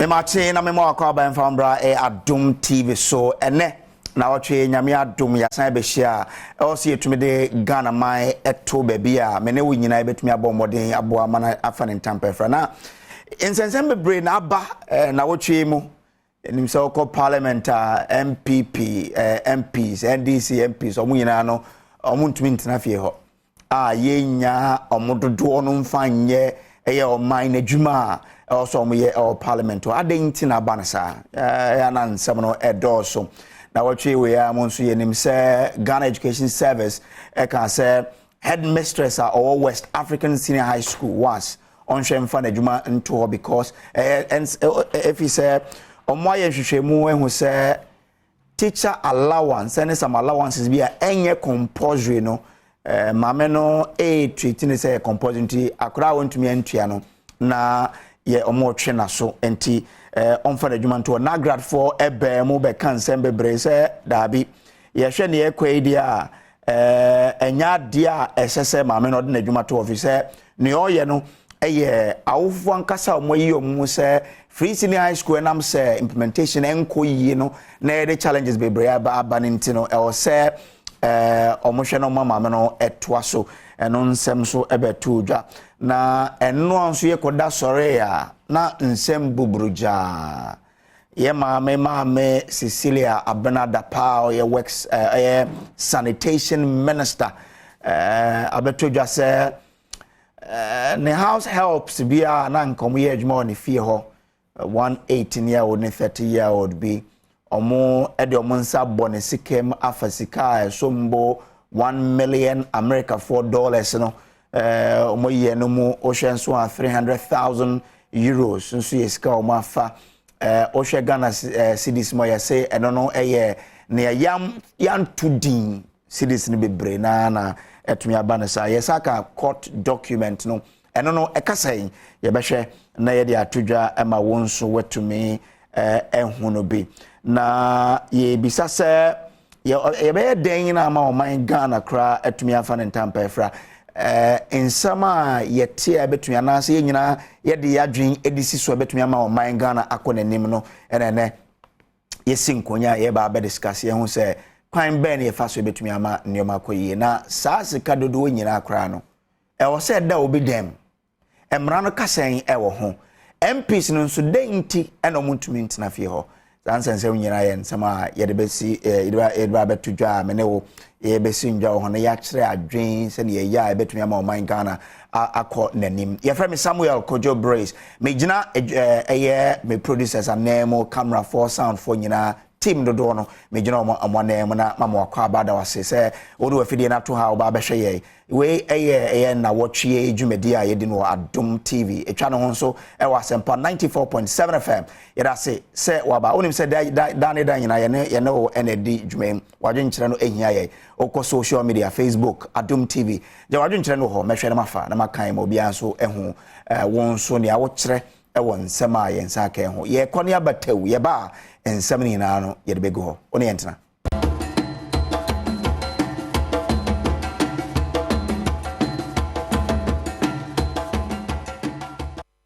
Memakye na mema wakɔ aba mfa mbra ɛ Adom TV so. Ɛnɛ na wɔtwe Nyame adom yɛasan bɛhyia a ɛwɔ sɛ yɛtumi de Ghana man ɛto baabi a me ne wo nyinaa yɛbɛtumi abɔ mmɔden aboa ma no afa ne ntampɛfra. Na nsɛnsɛm bebree na aba na wɔtwe mu. Nim sɛ wokɔ parliament a, NPP MPs, NDC MPs, ɔmo nyinaa no ɔmo ntumi ntena fie hɔ a yɛnya ɔmo dodoɔ no mfa nyɛ ɛyɛ ɔman n'adwuma a ɛwɔ sɛ ɔmo yɛ ɛwɔ parliament hɔ. Adɛn nti na aba no saa? Ɛyɛ ana nsɛm no ɛdɔɔso na wɔtwe wei a mo nso yɛnim sɛ Ghana Education Service ɛka sɛ headmistress a ɔwɔ West African Senior High School was ɔnhwɛ mfa n'adwuma nto hɔ because ɛyɛ ɛfi sɛ ɔmo ayɛ nhwehwɛmu ehu sɛ teacher allowance ɛne some allowances bi a ɛnyɛ compulsory no, maame no ɛɛtreat ne sɛ compulsory, nti akwadaa a wɔntumi antua no na yɛ ɔmo ɔtwe n'aso, nti ɔmfa n'adwuma nto hɔ. NAGRATfoɔ ɛbɛn mu bɛka nsɛm bebree sɛ daabi, yɛhwɛ ne yɛkɔ yi deɛ a, ɛnyɛ adeɛ a ɛsɛ sɛ maame no ɔde n'adwuma to hɔ, fi sɛ nea ɔyɛ no ɛyɛ awofoɔ ankasa a wɔn ayi wɔn mu sɛ free senior high school ɛnam sɛ implementation ɛnkɔ yie no na yɛde challenges bebree aba ne nti no ɛwɔ sɛ ɔmo hwɛ no ɔmo maame no ɛtoa so. Ɛno nsɛm so ɛbɛto dwa na ɛno nso yɛkɔda sɔre a na nsɛm buburu gyaa. Yɛ maame Cecilia Abena Dapaah, ɔyɛ works, ɛyɛ sanitation minister, abɛto dwa sɛ ne house helps bi a na nka ɔmo yɛ adwuma wɔ ne fie hɔ, one 18 year old ne 30 year old bi, ɔmo de ɔmo nsa bɔ ne sika mu afa sika a ɛso mbɔ 1 million Americafoɔ dollars no. Ɔmo yɛ no mu wohwɛ nso a, €300,000 nso yɛ sika a ɔmo afa. Wohwɛ Ghana cedis mu a, yɛsɛ ɛno no ɛyɛ nea yam yanto din cedis no bebree na ɛtumi aba no saa. Yɛsa ka court document no, ɛno no ɛka sɛn? Yɛbɛhwɛ na yɛde ato dwa ma wɔn nso watumi ɛho no bi. Na yɛbisa sɛ yɛbɛyɛ dɛn na ama ɔman Ghana koraa atumi afa ne ntampa afira? Nsɛm a yɛte a ɛbɛtumi anaasɛ yɛn nyinaa yɛde yɛadwen de si so a ɛbɛtumi ama ɔman Ghana akɔ n'anim no, ɛna ɛnɛ yɛsi nkonnwa a yɛba abɛdiscuss yɛn ho sɛ kwan bɛn na yɛfa so yɛbɛtumi ama nneɛma akɔ yie. Na saa sika dodoɔ nyinaa koraa no, ɛwɔ sɛ ɛda obi dɛm? Mmara no kasɛn ɛwɔ ho? MPs no nso, dɛn nti ɛna ɔmo ntumi ntena fie hɔ? Saa nsɛnsɛm nyinaa yɛ nsɛm a yɛde bɛsi yɛde bɛ abɛto dwa a me ne wo yɛbɛsi ndwa wɔ hɔ na yɛakyerɛ adwen sɛdeɛ yɛyɛ a yɛbɛtumi ama ɔman Ghana akɔ n'anim. Yɛfrɛ me Samuel Kojo Brace. Megyina ɛyɛ me producers anan mu, camerafoɔ, soundfoɔ nyinaa, team dodoɔ no, megyina ɔmo anan mu na mama wakɔ aba da wase sɛ wode wafidie no ato ha a woba abɛhwɛ yɛn. Wei ɛyɛ nnawɔtwe dwumadi a yɛdi no wɔ Adom TV, ɛtwa ne ho nso ɛwɔ Asɛmpa 94.7 FM. Yɛda ase sɛ waba. Wonim sɛ da ne da nyinaa yɛne wo ɛna di dwuma yi. Wadwenkyerɛ no ɛhia yɛn. Wokɔ social media, Facebook, Adom TV, gya wadwenkyerɛ no wɔ hɔ. Mɛhwɛ no mafa na makan ma obiara nso ɛho wo nso nea wokyerɛ ɛwɔ nsɛm a yɛn nsa aka ho. Yɛkɔ ne aba tɛw, yɛba a, nsɛm no nyinaa no yɛde bɛgu hɔ. Wo ne yɛntena.